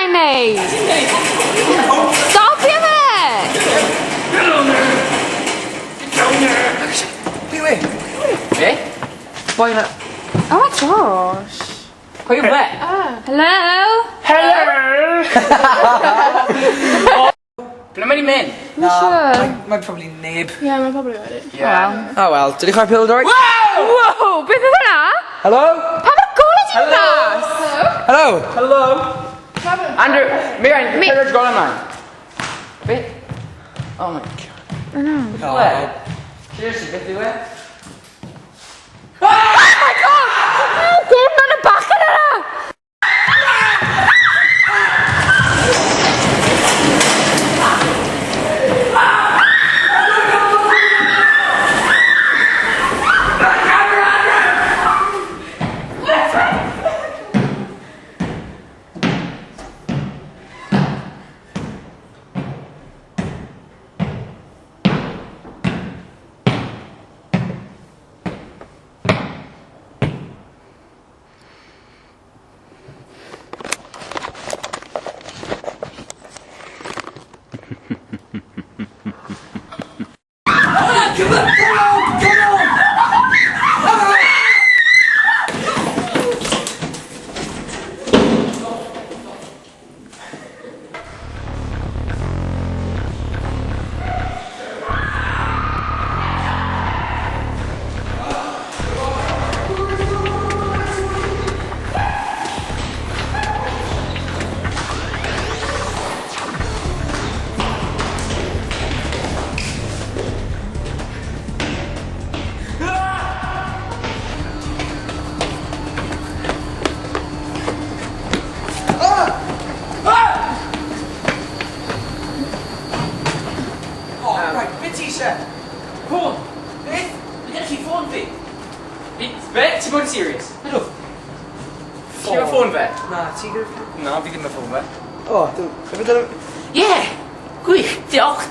wna i neud? Stopio fe! Pwy yw e? Be? Boi 'na. Oh my gosh. Pwy yw e? Hello? Hello! Ble mae 'di mynd? Fi'n siŵr. Mae'n probably neb. Ie, mae'n probably wedi. Yeah. Oh well, did you chwarae pêl-droed? Wow, beth oedd hwnna? Hello? Pa mor golau ti'n mas? Hello? Hello? Andrew, Miriam, Mi- pêl-droed golau mlaen. Be? Oh my God. Oh. Seriously, beth yw e? Oh my God! Oh, dim yn y bachgen yna! Oh, right, beth ti eisiau? Ffôn! Beth? Mae gen ti ffôn fi! Be? Ti'n bod yn serious? Ydw. Ti efo ffôn fe? Na, ti gyda ffôn? Na, fi ddim efo ffôn fe. O, dw. Efe dyna... Ie! Gwych! Diolch!